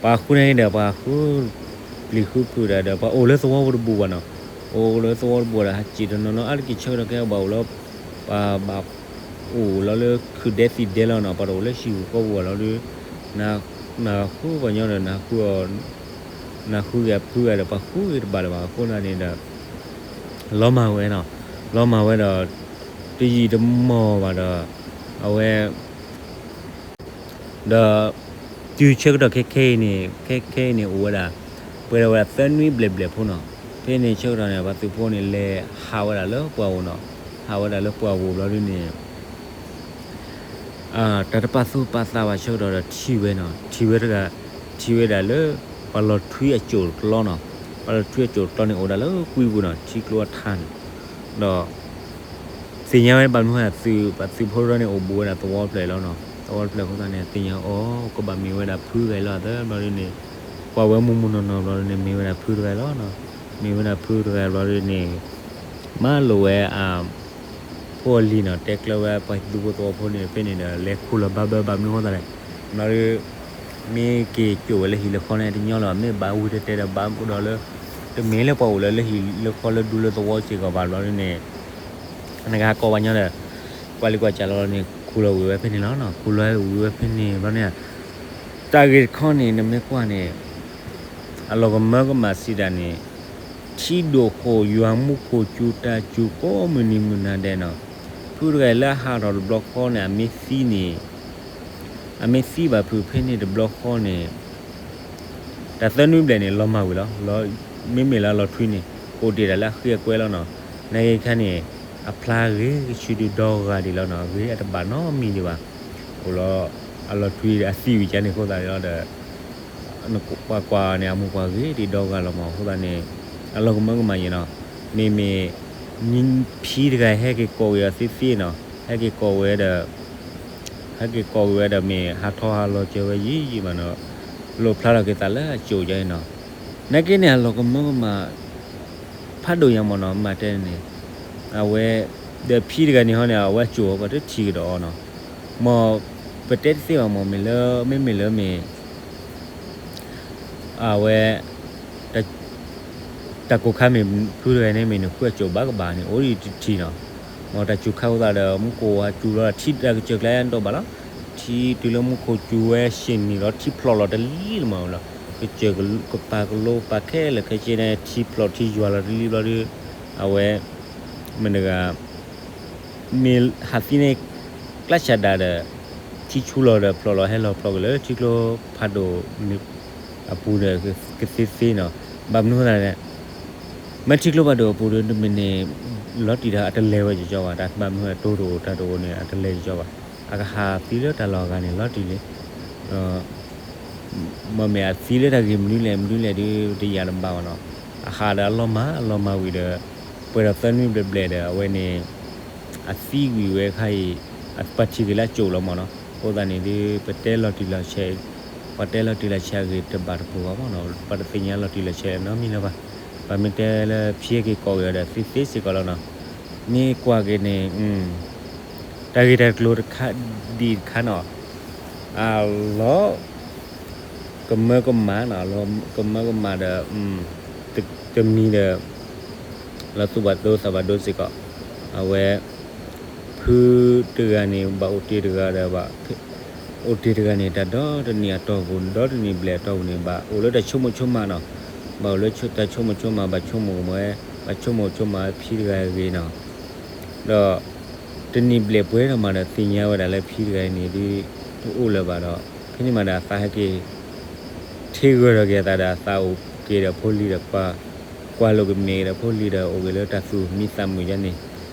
ပှၤဃုန့ၣ်ဒီး ပှၤဃုပျံၤဃုဖုးဒီး ဒီးပှၤအိၣ်လၢသဝီဖိတဘူးဘၣ်နီၤ. အိၣ်လၢသဝီတဘူးဒီး ဟးစံၣ်တနီၤနီၤ အါတက့ၢ်ဆၢကတီၢ်ခဲအံၤဘၣ်အိၣ်လၢ ပှၤဘၣ်အိၣ်လီၤလၢခုးဒဲသံၣ်ဒဲလီၤနီၤ. ပှၤတအိၣ်လၢဟံၣ်ပူၤဃီပူၤဘၣ်လီၤဒီး နဃုပှၤညီဒီး နဃုအီၤ နဃုဂ့ၤအဖုဂ့ၤဒီး ပှၤဃုဂ့ၤတဘၣ်လၢၤဘၣ်. အဃိသတးန့ၣ်ဒီး လီၤမၢ်ဝဲနီၤ. လီၤမၢ်ဝဲဒီး တယံာ်တမီၢ်ဘၣ်ဒီး အဝဲ ဒီး တုၤဆၢကတီၢ်ခဲခဲအံၤန့ၣ် ခဲခဲအံၤန့ၣ် အိၣ်ဝဲဒၣ် ပှဲၤဒီးဝဲဒၣ်သၢနွံဘျဲၣ်ဘျဲၣ်ဖိနီၤ. ဖဲန့ၣ်ဆၢကတီၢ်န့ၣ် ပှၤသုးဖိန့ၣ် လဲၤဟးဝဲဒၣ်လၢပှၢ်ဧိၤနီၤ. ဟးဝဲဒၣ်လၢပှၢ်ဧိၤဘျီဒ်န့ၣ် တၢ်တပာ်သူၣ်ပာ်သးဘၣ်ဆၢကတီၢ်ဒီးထံၣ်ဝဲနီၤ. ထံၣ်ဝဲတဂၤ ထံၣ်ဝဲဒၣ်လၢ ပှၤလီၤထွံအစိၣ်တကျီနီၤ. ပှၤလီၤထွံအစိၣ်တကျီန့ၣ် အိၣ်ဒၣ်လၢကွံပူၤနီၤ, ထံကျိအထါန့ၣ်. ဒီး သ့ၣ်ညါဝဲဘၣ်မနုၤဃိသုး ပှၤသုးဖိတဂၤန့ၣ် အိၣ်ဘူးဝဲဒၣ်သဝီတဖျၢၣ်လီၤနီၤ. သဝီတဖျၢၣ်အဃိသတးန့ၣ် သ့ၣ်ညါအီၤ ကဘၣ်မ့ၢ်ဝဲဒၣ်ဖုတဂၤလီၤသၢဘျီဒ်န့ၣ် ကွၢ်ဝဲမုၢ်မုၢ်နီၢ်နီၢ်ဘျီဒ်န့ၣ် မ့ၢ်ဝဲဒၣ်ဖုတဂၤလီၤနီၤ. မ့ၢ်ဝဲဒၣ်ဖုတဂၤဘျီဒ်န့ၣ် မၤလိာ်ဝဲအ ဖိအလံၤနီၤ, တဲကျၢၤဝဲပှၤသုးဖိသဝီဖိန့ၣ် ဖဲန့ၣ်ဒီး လဲၤခူၣ်လီၤဘၣ်ဘၢဘၣ်မနုၤဃိသတးလဲၣ်. ဘျီဒီး မ့ၢ်က့ၤစိာ်ဝဲလၢဟံၣ်လၢဃီန့ၣ် တညီလီၤ, မ့ၢ်ဘၣ်ဝံၤတဲတဲဒီးဘၣ်မူဒီးလၢ တမ့ၢ်လၢပှၤအိၣ်လၢလၢဟံၣ်လၢဃီလၢဒူလၢသဝီစ့ၢ်ကီးဘၣ်ဘျီဒ်န့ၣ် နကဟးကိးပှၤညီဒီး ကွၢ်လံကွၢ်စၢ်လီၤန့ၣ် ခူၣ်လီၤဝံၤဝဲဖဲန့ၣ်လီၤနီၤ. ခူၣ်လီၤဝံၤဝဲဖဲန့ၣ်ဘျီန့ၣ် တၢ်ဂ့ၢ်တခီန့ၣ် နမ့ၢ်ကွၢ်န့ၣ် အလီၤကမၢကမၣ်စံးဒၣ်န့ၣ် ထံဒိၣ်ဃိၣ်ယွၤမူခိၣ်စူၤတၢ်စူၤကိးမုၢ်နံၤမုၢ်နၤဒဲးနီၤ. ဖုတဂၤလၢအဟးထီၣ်တဘျီဃီန့ၣ် အမ့ၢ်သံန့ၣ် အမ့ၢ်သံဘၣ်ဖုးဖဲန့ၣ်တဘျီဃီန့ၣ် တၢ်သၢနွံဘျဲၣ်န့ၣ် လီၤမၢ်ဝံၤလီၤ. မ့မ့ၢ်လၢအလီၤထွံန့ၣ် အိၣ်တ့ၢ်ဒၣ်လၢအဃ့အကွဲလီၤနီၤ. နာ်က့ခါန့ၣ် အဖျါဂ့ၤကဆူဒုဒီဂၤဒံးလီၤနီၤ. ဂ့ၤအတဘၣ်နီတမံၤဒံးဘၣ်. အိၣ်လီၤ အလီၤထွံအသံဝံၤကန့ၣ်အဃိသတးန့ၣ်လီၤဒီး ပှၤကွၢ်န့ၣ် အမိၢ်ပှၢ်ဂ့ၤဒံးဒီဂၤလီၤမး အဃိသတးန့ၣ် အလီၤကမၢကမၣ်ယဲနီၤ. မ့မ့ၢ် ဖံတဂၤဟဲက့ၤကိးက့ၤအီၤသ့သ့နီၤ, ဟဲက့ၤကိးဝဲဒီး ဟဲက့ၤကိးက့ၤဝဲဒီး မ့ၢ်ဟးထီၣ်ဟးလီၤစၢၤဝဲယံာ်ယံာ်မးနီၤ, လိၣ်ဖျါထီၣ်က့ၤသးလၢအစိၤယဲနီၤ. နာ်က့န့ၣ် အလီၤကမၢကမၣ် ဖးဒိၣ်ညါမးနီၤ မၤတဲန့ၣ် အဝဲ ဒီးဖံတဂၤန့ၣ်ဟီန့ၣ် အဝဲအစိၤအီၤ ပှၤတထံၣ်ကဒီးအီၤနီၤ. မ်ပတဲတသ့ဘၣ်မး မ့ၢ်လၢ မ့မ့ၢ်လၢမ့ၢ် အဝဲ တၢ်ကိၢ်ခါမ့ၢ်ဖုတဂၤန့ၣ် မ့ၢ်နဃုအစိၤဘၣ်ကဘၣ်န့ၣ် အိၣ်ဒံးတထံၣ်နီၤ. မ်တၢ်စူၤခါအဃိသတးဒီး မူခိၣ်ဟးစူၤလီၤ ထံတၢ်ကစၢၢ်ကျါယါန့ၣ်တအိၣ်ဘၣ်လီၤ. ထံတုၤလၢမူခိၣ်စူၤဝဲ ရှ့ၣ်နံၣ်လီၤ ထံဖျိးလီၤတလံလီၤမးလီၤ. ကစၢၢ်ကပၤကလိပၤခဲလၢာ်ခဲဆ့န့ၣ် ထံဖျိးထံယွၤလီၤတလံဘျီဒီး အဝဲ မ့ၢ်တဂၤ မ့ၢ်ဟးသံန့ၣ် ကျါစၢ်ဒၣ်ဒီး ထံဆူလီၤဒီးဖျိးလီၤ ဟဲလီၤဖျိးက့ၤလၢထံကျိဖးဒိၣ်အပူၤဒီး ကသ့သ့နီၤ. ဘၣ်မနုၤဃိသတးလဲၣ်, မ့ၢ်ထံကျိဖးဒိၣ်အပူၤဒီး တမ့ၢ်န့ၣ် လီၤတံၢ်ဒီးအတလဲၤဝဲကီကီဘၣ်, တၢ်ဘၣ်မနုၤအတိၢ်တအိၣ်တၢ်တအိၣ်န့ၣ် အတလဲၤကီကီဘၣ်. အကဟးသံလၢတၢ်လီၢ်အဂၤန့ၣ် လီၤတံၢ်လံ မ့မ့ၢ်အသံလၢတၢ်ဂ့ၢ်မနုၤလဲၣ် မနုၤလဲၣ်ဒီး တယာ်တဘၣ်ဘၣ်နီၤ. အဟးဒီးအလီၤမၢ် အလီၤမၢ်ဝံၤဒီး ပှဲၤဒီးသၢနွံဘျဲၣ်ဘျဲၣ်ဒီး အဝဲန့ၣ် အသံဝံၤဝဲခါအံၤ အပာ်ထံၣ်က့ၤလၢအစိၤလီၤမးနီၤ. အဃိသတးန့ၣ်ဒီး ပတဲလီၤတံၢ်လီၤဆဲး ပှၤတဲလီၤတံၢ်လီၤဆဲးအဂ့ၢ်တဘၣ်တပူၤဘၣ်မ့ၢ်နီၤ, ပှၤတသ့ၣ်ညါလီၤတံၢ်လီၤဆဲးနီတမံၤလၢၤဘၣ်. ပမ့ၢ်တဲလၢဖံက့ၤကိးက့ၤအီၤဒီးသ့သ့စ့ၢ်ကီးလီၤနီၤ. မ့ၢ်ကွၢ်က့ၤန့ၣ် တၢ်ဂ့ၢ်တၢ်ကျိၤတခါဒံးတခါနီၤ, အလီၤ ကမၢကမၣ်နီၤ, ကမၢကမၣ်ဒီး တမံၤဒီး လီၤသူၣ်ဘၣ်ဒိသးဘၣ်ဒိစ့ၢ်ကီး, အဝဲ ဖုတဂၤန့ၣ် ဘၣ်အိၣ်တ့ၢ်တဂၤဒီး ဘၣ်အိၣ်တ့ၢ်တဂၤန့ၣ် တၢ်ဒီတနံၣ်အတီၢ်ပူၤ ဒီတနံၣ်ဘျဲၣ်အတီၢ်ပူၤန့ၣ် ဘၣ်အိၣ်လၢတၢ်ဆိကမိၣ်ဆိကမးနီၤ, ဘၣ်အိၣ်လၢတၢ်ဆိကမိၣ်ဆိကမး ဘၣ်ဆိကမိၣ်ဝဲ ဘၣ်ဆိကမိၣ်ဆိကမးဝဲဖံတဂၤအဂ့ၢ်နီၤ, ဒီး တနံၣ်ဘျဲၣ်ပှဲၤထီၣ်မးဒီးသ့ၣ်ညါဝဲဒၣ်လၢဖံတဂၤအံၤန့ၣ်ဒုး တအိၣ်လၢၤဘၣ်ဒီး ဖဲန့ၣ်မးဒီးအသးဟဲက့ၤ ထံဂၢၢ်ထီၣ်က့ၤအသးဒီးအသးအိၣ်က့ၤဒီးဖိလံၤဒီး ကွၢ်လိာ်ကမ့ၢ်က့ၤဒီးဖိလံၤဒီးအိၣ်က့ၤလၢတၢ်သူၣ်မံသးမုာ်ယါန့ၣ်,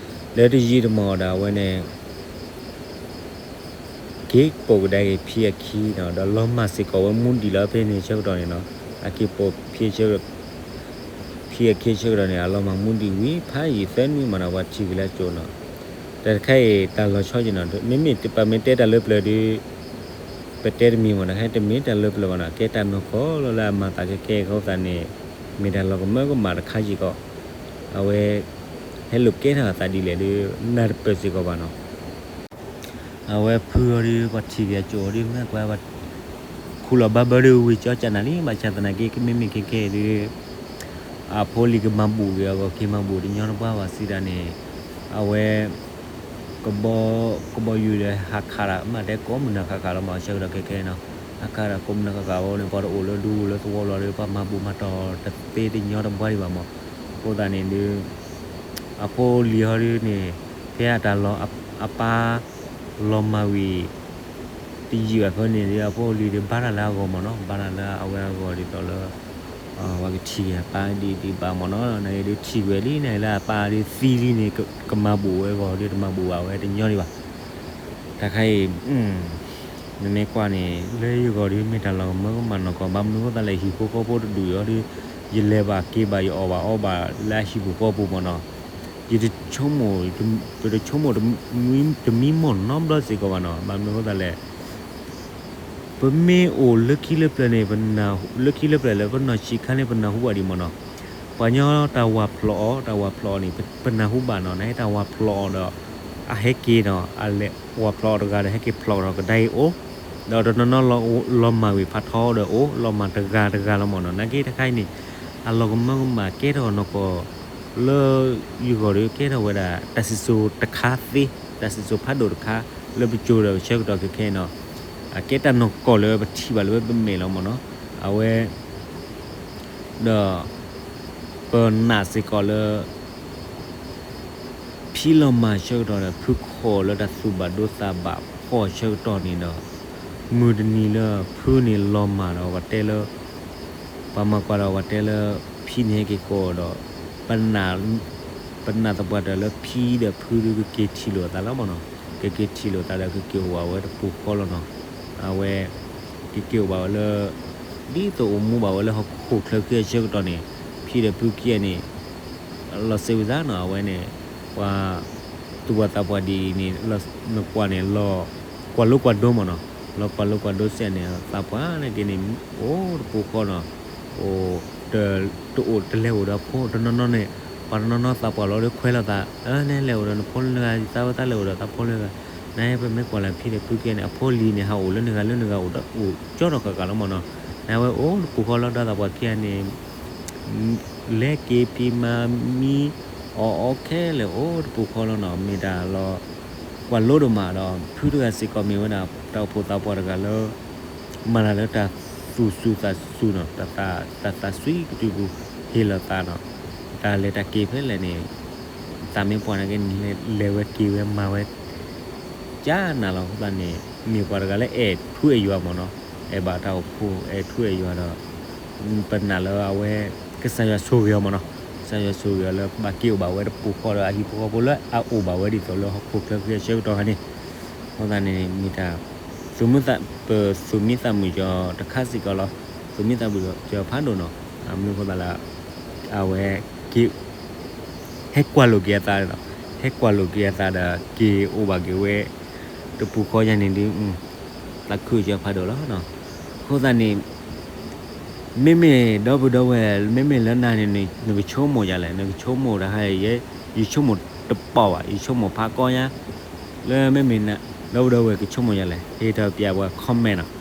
လၢတယံာ်တမီၢ်ဒီးအဝဲန့ၣ် က့ၤပိာ်ကဒါက့ၤဖံအခံနီၤ, ဒီးလီၤမၢ်စ့ၢ်ကီးဝဲမူဒံးလီၤဖဲန့ၣ်ဆၢကတီၢ်န့ၣ်နီၤ, အက့ၤပိာ်ဖံအခံဆၢကတီၢ်န့ၣ် အလီၤမၢ်မူဒံးဝံၤဖးယံာ်သၢနွံမးနီၤ ပှၤထံၣ်က့ၤလၢအစိၤနီၤ, တၢ်တခါအံၤတၢ်လီၤဆီက့ၤနီၤ, မ့မ့ၢ်ပမ့ၢ်တဲတၢ်လၢပျၢၤဒီး ပတဲတမံၤမးနီၤ, ဟဲတမ့ၢ်တၢ်လၢပျၢၤဘၣ်နီၤ, ကဲတၢ်နီၢ်ကီၢ်လီၤလၢအမၤသးခဲခဲအဃိသတးန့ၣ် မ့ၢ်တၢ်လီၤကမၢကမၣ်တခါစ့ၢ်ကီး, အဝဲ ဟဲလိာ်ကဲထီၣ်အသးဒ်လဲၣ်ဒီး နၢ်တပၢၢ်စ့ၢ်ကီးဘၣ်နီၤ. အဝဲဖုအီၤဒီး ပှၤထံၣ်က့ၤအစိၤအီၤဒီး မ့ၢ်ကွၢ် ခူၣ်လီၤဘၣ်ဘၢဒီးဝံၤကၠီကၢ်နၤလံ, ဘၣ်ဆၣ်သနာ်က့ ကမ့မ့ၢ်ခဲခဲဒီး အဖိလံၤကမၤဘူၣ်က့ၤအဂီၢ် က့ၤမၤဘူၣ်တညီတဘှါဘၣ်စံးဒၣ်န့ၣ်, အဝဲ ကဘီ ကဘီယူၤဒီးဟးခးတၢ် မ့ၢ်တဲကိးမုၢ်နၤခးခးလီၤမး ဆၢကတီၢ်ခဲခဲနီၤ, ဟးခးတၢ်ကိးမုၢ်နၤခးခးဝဲန့ၣ် ပှၤတအိၣ်လၢဒူလၢသဝီဘျီဒီး ပှၤမၤဘူၣ်မၤတီၢ်တသ့တညီတဘှါဒံးဘၣ်မး, အဃိသတးန့ၣ်ဒီး အဖိလံၤဟီဒီးန့ၣ် ဖဲအတၢ်လီၤ အပၢ် လီၤမၢ်ဝံၤ တယံာ်ဘၣ်ဖဲန့ၣ်ဒီး အဖိလံၤဒီးဘါတၢ်လၢအဂီၢ်မးနီၤ, ဘါတၢ်လၢအဝဲအဂီၢ်ဒ်သိးလၢ ပှၤကထံၣ်က့ၤအပၢ်ဒံးဒံးဘၣ်မးနီၤ, နာ်က့ဒီးထံၣ်ကွံာ်လံ နာ်က့လၢအပၢ်ဒီးသံလံန့ၣ် ကမၤဘူၣ်ဝဲအဂီၢ်ဒီး တမၤဘူၣ်ဘၣ်ဝဲတညီဒံးဘၣ်. တၢ်ခါအံၤ နမ့ၢ်ကွၢ်န့ၣ် လၢယဂီၢ်ဒီးမ့ၢ်တၢ်လီၤကမၢကမၣ်နီၢ်ကီၢ် ဘၣ်မနုၤအဃိသတးလဲၣ် ဟံၣ်ဖိဃီဖိတဒူၣ်အံၤဒီး ယလဲၤဘၣ်က့ၤဘၣ် ယအီၣ်ဘၣ်အီဘၣ်လၢအဟံၣ်ပူၤဃီပူၤမးနီၤ, ယတဆိကမိၣ် ပတဆိကမိၣ်တမံၤမီၢ်နီတဘျီစ့ၢ်ကီးဘၣ်နီၤ, ဘၣ်မနုၤအဃိသတးလဲၣ် ပမ့ၢ်အိၣ်လၢခံလၢပျၢၤန့ၣ် လၢခံလၢပျၢၤလၢပနီၢ်ဆံးခါန့ၣ် ပနၢ်ဟူဘၣ်ဒံးမးနီၤ, ပှၤညီတၢ်ဝၢ်ဖျိးအီၤ တၢ်ဝၢ်ဖျိးအီၤန့ၣ် ပနၢ်ဟူဘၣ်နီၤ, နဟဲတၢ်ဝၢ်ဖျိးအီၤဒီး အဟဲက့ၤနီၤ အလဲၤဝၢ်ဖျိးအီၤတဂၤဒီး ဟဲက့ၤဖျိးထီၣ်ကဒါအံၤအိၣ်, ဒီးတနီၤနီၤလီၤမၢ်ဝံၤဖးထီဒီးအိၣ် လီၤမၢ်တဂၤတဂၤလီၤမးနီၤ, နာ်က့တခါအံၤန့ၣ် အလီၤကမၢကမၣ်ကဲထီၣ်နီၢ်ကီၢ် လၢယဂီၢ်ဒီးကဲထီၣ်ဝဲဒၣ် တၢ်စံၣ်စိၤတခါသ့, တၢ်စံၣ်စိၤဖးဒိၣ်တခါ လၢပစိၤဒီးဆၢကတီၢ်ခဲခဲအံၤနီၤ, အကဲတၢ်နီၢ်ကီၢ်လၢပထံၣ်ဘၣ်လၢပမဲာ်လီၤမးနီၤ, အဝဲ ဒီး ပနာ်စ့ၢ်ကီးလၢ ဖံလီၤမၢ်ဆၢကတီၢ်ဒီး ဖုခိးလၢတၢ်သူၣ်ဘၣ်ဒိသးဘၣ်ဖှီၣ်ဆၢကတီၢ်န့ၣ်ဒီး မုၢ်တနံၤလၢဖုန့ၣ်လီၤမၢ်ဒီး ပှၤတဲလၢ ပှၤမၤကွၢ်ဒီးပှၤတဲလၢ ဖံန့ၣ်ဟဲက့ၤကိးဒီး ပနာ်သပှၢ်တၢၢ်လၢဖံဒီးဖုဒုးကက့ၤထံၣ်လိာ်အသးလီၤမးနီၤ, ကက့ၤထံၣ်လိာ်သးဒီးကက့ၤအိၣ်ဘၣ်ဝဲတပူၤဃီလီၤနီၤ, အဝဲ ကက့ၤအိၣ်ဘၣ်ဝဲလၢ ဒ်သိးအိၣ်မူဘၣ်ဝဲလၢဟီၣ်ခိၣ်ချၢခံအဆၢကတီၢ်န့ၣ် ဖံဒီးဖုခံဂၤန့ၣ် လီၤစဲးဝံသးနီၤ, အဝဲန့ၣ် ပှၤ သူၣ်ဘၣ်သးပှၢ်ဒ်အံၤန့ၣ် နကွၢ်န့ၣ် လီၤကွၢ်လိကွၢ်ဒိမးနီၤ, လီၤကွၢ်လိကွၢ်ဒိစဲးန့ၣ် သးပှၢ်န့ၣ်က့ၤန့ၣ် အိၣ်တပူၤဃီနီၤ, အိၣ် တအိၣ်တလဲၤအိၣ်ဒီးအဖိတနီၤနီၤန့ၣ်, ပှၤတနီၤနီၤသးပှၢ်လီၤဒီးခွဲးလိာ်သး, နလဲၤအိၣ်ဒီးနဖိလၢနဂၤ သးဝဲသးလဲၤအိၣ်ဒီးသးဖိလၢနဂၤ, နဟဲပမ့ၢ်ကွၢ်လၢဖံဒီးဖုခံဂၤန့ၣ် အဖိလံၤန့ၣ် ဟးအိၣ်လၢနဂၤလၢနဂၤအိၣ်ဒီး အိၣ်ကၠီထီၣ်ဃၣ်ဃၣ်လီၤမးနီၤ, နဝဲအိၣ်တပူၤဃီလီၤဒီးသးပှၢ်ခံဂၤန့ၣ် လဲၤက့ၤဖံးမၤမံ အီၣ်အီခဲလၢာ်အိၣ်တပူၤဃီလီၤနီၤ, မ့ၢ်တၢ်လီၤ ကွၢ်လိဒိၣ်မးဒီး ဖုတဂၤစ့ၢ်ကီးမ့ၢ်ဝဲဒၣ် တၢ်အိၣ်ဖှိၣ်သးပှၢ်တဂၤလၢ မၤတၢ်လၢတၢ်သူၣ်စူၤသးစူၤနီၤ, တၢ်သးစွံကတုၤပူၤဟ့ၣ်လီၤသးနီၤ, တၢ်လဲၤတၢ်က့ၤဖဲလဲၣ်န့ၣ် သးမ့ၢ်ပှၢ်န့ၣ်က့ၤ လဲၤဝဲက့ၤဝဲမၤဝဲ ကနၣ်လီၤအဃိသတးန့ၣ် မ့ၢ်ပှၤတဂၤလၢအဲၣ်ထူအဲၣ်ယွၤမးနီၤ, အဲၣ်ဘၣ်တၢ်အိၣ်ဖှိၣ် အဲၣ်ထူအဲၣ်ယွၤဒီး ပနာ်လၢအဝဲ ကစၢ်ယွၤဆိၣ်ဂ့ၤအီၤမးနီၤ, ကစၢ်ယွၤဆိၣ်ဂ့ၤအီၤလၢဘၣ်က့ၤအိၣ်ဘၣ်ဝဲတပူၤဃီဒီး အဟံၣ်ဖိဃီဖိလၢအအိၣ်ဘၣ်ဝဲဒ်သိးလၢဟီၣ်ခိၣ်ချၢခံအဆၢကတီၢ်န့ၣ်, အဃိသတးန့ၣ် မ့ၢ်တၢ် ပသူၣ်မံသးမုာ်ကီတခါစ့ၢ်ကီးလီၤ, သူၣ်မံသးမုာ်ကီဖးဒိၣ်နီၤ, မနုၤအဃိသတးလၢ အဝဲ ဟဲကွၢ်လိာ်က့ၤအသးဒီး ဟဲကွၢ်လိာ်က့ၤအသးဒီး က့ၤအိၣ်ဘၣ်က့ၤဝဲ တပူၤဃီယါန့ၣ်ဒုး သးခုကီဖးဒိၣ်လီၤနီၤ, ဃ အဃိသတးန့ၣ် မ့မ့ၢ်ဒီပုၢ်ဒီဝဲၢ် မ့မ့ၢ်လၢနၤန့ၣ် နကဆိကမိၣ်ယၤလဲၣ်, နကဆိကမိၣ်တၢ်ခါအံၤ ယဆိကမိၣ်တပီၢ်ဘၣ်, ယဆိကမိၣ်ဖးကီညါ လၢမ့မ့ၢ်ဒီပုၢ်ဒီဝဲၢ်ကဆိကမိၣ်ယၤလဲၣ်, ဟ့ၣ်ထီၣ်ပၠးပှၤ comment နီၤ.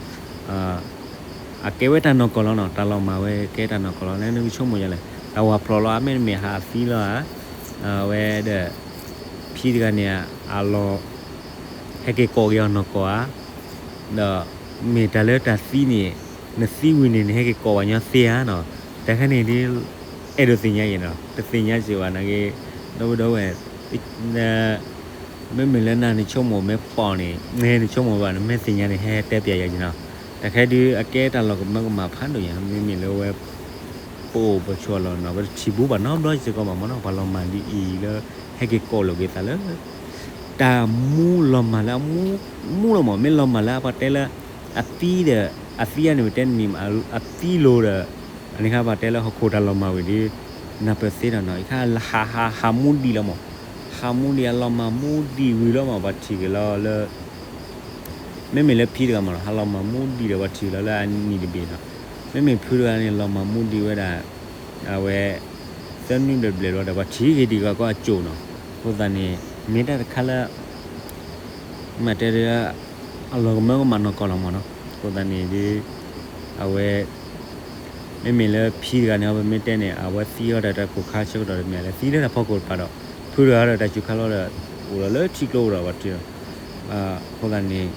အကဲဝဲတၢ်နီၢ်ကီၢ်လီၤနီၤ, တၢ်လီၤမၢ်ဝဲကဲတၢ်နီၢ်ကီၢ်လီၤ, လၢနကဆိကမိၣ်ယၤလဲၣ်, တၢ်ဝၤဖျိးလီၤဧါ, မ့တမ့ၢ်ဟးသံလီၤဧါ, အဝဲဒီး ဖံတဂၤန့ၣ် အလီၢ် ဟဲက့ၤကိးက့ၤအီၤနီၢ်ကီၢ်ဧါ, ဒီးမ့ၢ်တၢ်လၢတၢ်သံန့ၣ် နသံဝံၤန့ၣ် နဟဲက့ၤကိးပှၤညီသ့ဧါနီၤ, တၢ်ခါန့ၣ်ဒ် အဲၣ်ဒိးသ့ၣ်ညါအံၤနီၤ, တသ့ၣ်ညါစ့ၢ်ဘၣ်နာ်က့, ဒီပုၢ်ဒီဝဲၢ် မ့မ့ၢ်လၢနၤနဆိကမိၣ်မ့ၢ်ပီၢ်န့ၣ် နဆိကမိၣ်ဘၣ် နမ့ၢ်သ့ၣ်ညါန့ၣ် ဟဲတဲပၠးယၤက့ၤနီၤ, တၢ်ခဲဒုးအကဲတၢ်လီၤကမၢကမၣ်ဖးဒိၣ်ညါ, မ့မ့ၢ်လၢဝဲ ပအိၣ်ပဆိးအလီၢ်နီၤ, ပတထံၣ်ဘူးဘၣ်နီတဘျီစ့ၢ်ကီးဘၣ်မ့ၢ်နီၤ, ပှၤလီၤမၢ်ဒ်အံၤလၢ ဟဲက့ၤကိးလိာ်က့ၤသးလၢ တၢ်မူလီၤမၢ်လၢအမူ မူလီၤမၢ်, မ့ၢ်လီၤမၢ်လၢအပှၤတဲလၢ အသံဒီး အသံအန့ၣ်ပတဲနံၤ အသံလိၤဒီး အန့ၣ်ခါပှၤတဲလၢဟီၣ်ခိၣ်တၢ်လီၤမၢ်ဝံၤဒီး နၢ်ပၢၢ်သ့ဒီးနီၤ, အံၤခါဟးဟးဟးမူဒံးလီၤမၢ်, ဟးမူဒံးအလီၤမၢ်မူဒံးဝံၤလီၤမၢ်, ပှၤထံၣ်က့ၤလီၤလၢ မ့မ့ၢ်လၢဖံတဂၤမ့ၢ်နီၤ, ဟးလီၤမၢ်မူဒံးဒီးပှၤထံၣ်လီၤလၢအနံၤတဘ့ၣ်နီၤ, မ့မ့ၢ်ဖုတဂၤန့ၣ် လီၤမၢ်မူဒံးဝဲဒၣ် အဝဲ သၢနွံဘျဲၣ်ဘျဲၣ်လီၤဒီး ပှၤထံၣ်က့ၤဒံးကီးကီးအစိၣ်နီၤ, အဃိသတးန့ၣ် မ့ၢ်တၢ်တခါလၢ မ့ၢ်တဲဒ် အလီၤကမၢကမၣ်နီၢ်ကီၢ်လီၤမ့ၢ်နီၤ, အဃိသတးန့ၣ်ဒ် အဝဲ မ့မ့ၢ်လၢဖံတဂၤန့ၣ် ပမ့ၢ်တဲန့ၣ် အဝဲသံအီၤဒီးတၢ်ကိၢ်ခါဆၢကတီၢ်တမ့ၢ်လၢ သံလၢတၢ်ဖီခိၣ်တပၤဒီး ဖုတဂၤဒီးတၢ်စူၤခါလီၤဒီး အိၣ်လီၤလၢထံကျိဒီးပှၤထံၣ်လီၤ, အဃိသတးန့ၣ်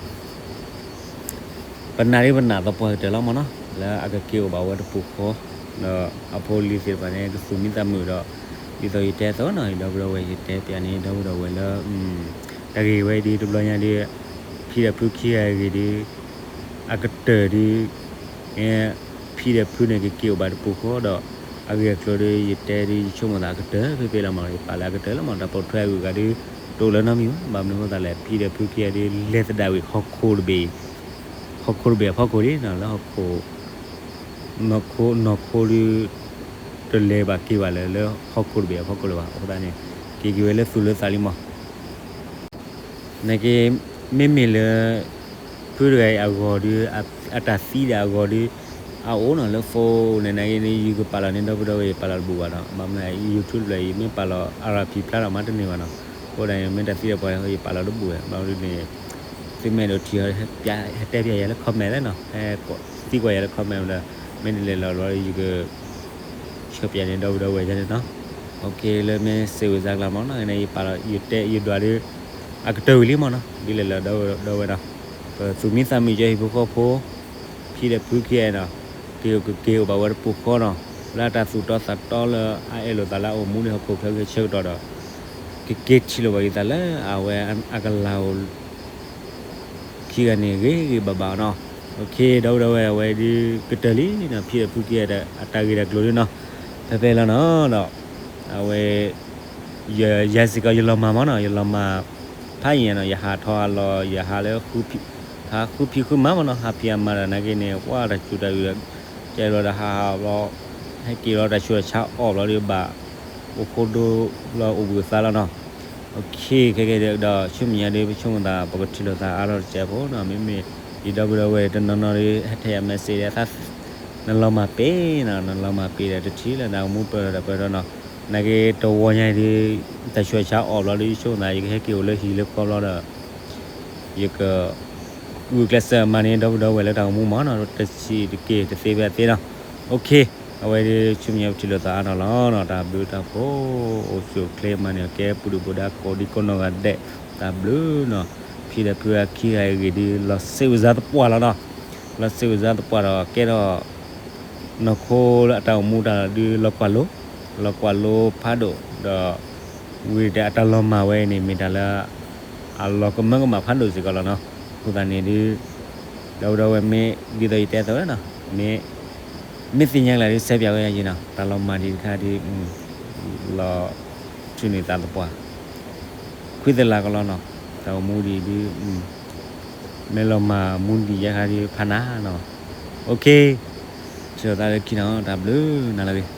ပနာ်ဒ်ပနာ်သပှၢ်ကတၢၢ်လီၤမ့ၢ်နီၤ, လၢအကက့ၤအိၣ်ဘၣ်ဝဲတပူၤဃီ, ဒီးအဖိအလံၤသ့ၣ်တဖၣ်န့ၣ် ကသူၣ်မံသးမုာ်ဒီး ဒ်သိးယတဲအသိးနီၤ, ယဒီပုၢ်ဒီဝဲၢ် ယတဲပၠးန့ၣ် ဒီပုၢ်ဒီဝဲၢ်လၢ တၢ်ဂ့ၢ်ဝဲဒ်တဘျီညါဒ် ဖံဒီးဖုခံဂၤအဂ့ၢ်ဒ် အကတၢၢ်ဒ် ဖံဒီးဖုန့ၣ် ကက့ၤအိၣ်ဘၣ်တပူၤဃီဒီး အဂ့ၢ်အကျိၤဒ် ယတဲဒ် ယဆိကမိၣ်သးအကတၢၢ်ဖဲဖဲလီၤမ့ၢ်နီၤ, ယပာ်လၢအကတၢၢ်လီၤမ့ၢ်နီၤ, တၢ်ပိာ်ထွဲအဂုၤအဂၤဒ် တအိၣ်လၢနီတမံၤဘၣ်, ဘၣ်မနုၤအဃိသတးလဲၣ်, ဖံဒီးဖုခံဂၤဒ် လဲၤသဒၣ်ဝံၤဟီၣ်ခိၣ်တဘ့ၣ် ဟီၣ်ခိၣ်တဘ့ၣ်အဖီခိၣ်ဒ်နီၤ, လၢဟီၣ်ခိၣ် နီၢ်ခိ နီၢ်ခိဒ် တလဲၤဘၣ်က့ၤဘၣ်လၢ လၢဟီၣ်ခိၣ်တဘ့ၣ်အဖီခိၣ်လၢၤဘၣ်, အဃိသတးန့ၣ် က့ၤက့ၤဝဲလၢသူၣ်လၢသးလံမး နာ်က့ မ့မ့ၢ်လၢ ဖုတဂၤအံၤအဂီၢ်ဒီး အတၢ်သံဒီးအဂီၢ်ဒီး အအိၣ်နီၤလၢ phone န့ၣ် နာ်က့န့ၣ် ယကပာ်လီၤန့ၣ် ဒီပုၢ်ဒီဝဲၢ် ယပာ်လီၤတဘူၣ်ဘၣ်နီၤ, ဘၣ်မနုၤ YouTube တဖျၢၣ် ယမ့ၢ်ပာ်လီၤ အရၣ်ဖံးဖျါထီၣ်မးတန့ၢ်ဘၣ်နီၤ, အဃိဒၣ်န့ၣ် မ့ၢ်တၢ်သံဒီးပှၤ ယပာ်လီၤတဘူၣ်ဝဲ ဘၣ်မနုၤန့ၣ် သုမ့ၢ်အဲၣ်ဒိးထံၣ် ဟဲတဲပၠးယၤလၢ comment လီၤနီၤ, ဟဲသံကွၢ်ယၤလၢ comment လီၤ, မ့ၢ်တလဲၤလီၤဘျီ ယက ဆှၢပၠးန့ၣ် ဒီပုၢ်ဒီဝဲၢ်ယၤန့ၣ်နီၤ, လၢမ့ၢ်စ့ၢ်ဝံၤစါကျါမးနီၤ, ယပာ်လီၤ ယတဲ ယဒွးဒီး အကတၢၢ်ဝံၤလံမးနီၤ, ဒ်လဲၣ်လီၤ ဒီပုၢ်ဒီဝဲၢ်နီၤ, ပသူၣ်မံသးမုာ်ကၠီဟံၣ်ဖိဃီဖိ ဖံဒီးဖုခံဂၤနီၤ, က့ၤကက့ၤအိၣ်ဘၣ်ဝဲတပူၤဃီနီၤ, လၢအတၢ်သူၣ်တီသးတီလၢအအဲၣ်လိာ်သးလၢအအိၣ်မူဒ်ဟီၣ်ခိၣ်ချၢဂ့ၤဆၢကတီၢ်ဒီး ကက့ၤထံၣ်လိာ်ဘၣ်က့ၤသးလၢအဝဲအကလၤအိၣ် ခံဂၤန့ၣ်ဂ့ၤဂ့ၤဘၣ်ဘၣ်နီၤ, ဒီပုၢ်ဒီဝဲၢ် အဝဲဒ်ကတၢၢ်လံနီၤ, ဖံဒီးဖုခံဂၤဒီး အတၢ်ဂ့ၢ်တၢ်ကျိၤဒ်နီၤ, ဖဲဖဲလီၤနီၤ, ဒီး အဝဲ ယ ယၤစ့ၢ်ကီး ယလီၤမၢ်မးနီၤ, ယလီၤမၢ် ဖးယံာ်နီၤ, ယဟးထီၣ်အလီၢ် ယဟးလၢ ဖးဃုဖံးဃုမၤမးနီၤ, ဟးဖံးအမၤဒီး နာ်က့န့ၣ် ကွၢ်တၢ်စူၤတၢ်အုးဒီး ကဲဘျီဒီးဟးဟးဘျီ ဟဲက့ၤလီၤတၢ်ဆူးတၢ်ဆါအီၣ်ဘျီဒီးဘၣ် အိၣ်ခိၣ်ဒိလီၤအိၣ်ဘှံးအသးလီၤနီၤ, ခဲကဲဒီးဆူမဲာ်ညါဒီး ပဆိကမိၣ်သး ပကထံၣ်လိာ်သးအါထီၣ်တစဲးဖိနီၤ, မ့မ့ၢ် ယဒီပုၢ်ဒီဝဲၢ်တနီၤနီၤဒီး ဟဲထဲယၤ message ဒီး နလီၤမၢ်ပ့ၤနီၤ, နလီၤမၢ်ပ့ၤဒီးတထံၣ်လၢ နမူပၢၢ်ဒီးတၢ်ပၢၢ်ဒီးနီၤ, နာ်က့တဝီညါဒီး တၢ်ဆူးတၢ်ဆါအီၣ်ဘျီဒီး ယဆိကမိၣ်သး ယကဟဲက့ၤအိၣ်လၢဟံၣ်လၢဃီဘျီဒီး ယက ဂုာ်ကျဲးစၢးမၤန့ၢ် ဒီပုၢ်ဒီဝဲၢ်လၢတၢ်အိၣ်မူမးနီၤ, တဆံးတက့ၢ်တသ့ဖဲအသ့နီၤ, အဝဲဒီးဆူမဲာ်ညါပထံၣ်လိာ်သးအါထီၣ်လီၤနီၤ, တၢ်ဘျုးတၢ်ဖှိၣ် အိၣ်ဆူၣ်အိၣ်ချ့မၤန့ၢ်ကဲ ပူၤဒုၣ်ပူၤဒါကိးဒံကိးနီၢ်ဂၤဒဲး, တၢ်ဘျုးနီၤ, ဖံဒီးဖုအခံဂၤအဂ့ၢ်ဒ် လီၤစ့ဝံစါသပှၢ်လီၤနီၤ, လီၤစ့ဝံစါသပှၢ်ဒီးကဲထီၣ် နီၢ်ခိလၢအတၢ်အိၣ်မူတၢ်ဒုးလီၤကွၢ်လိ, လီၤကွၢ်လိဖးဒိၣ်ဒီး ဝံၤဒီးအတၢ်လီၤမၢ်ဝဲအံၤန့ၣ် မ့ၢ်တၢ်လၢ အလီၤကမၢကမၣ်ဖးဒိၣ်စ့ၢ်ကီးလီၤနီၤ, အဃိသတးန့ၣ်ဒုး ဒီပုၢ်ဒီဝဲၢ်မ့ၢ် ဒ်သိးယတဲအသိးဝဲနီၤ, မ့ၢ် မ့ၢ်သ့ၣ်ညါကလၢ်ဒုး ဆဲးပၠးဝဲယၤနီၤ, တၢ်လီၤမၢ်ဒံးတခါဒုး လီၤဆူၣ်န့ၢ်သးသပှၢ် ခွံသလၢ်ကလီနီၤ, တၢ်အိၣ်မူဒံးဒုး မ့ၢ်လီၤမၢ်မူဒံးယဲခါဒုး ဖးနၤနီၤ, ထံၣ်လိာ်သးလၢခံနီၤ, တၢ်ဘျုးနၤလၢအဂ့ၤ.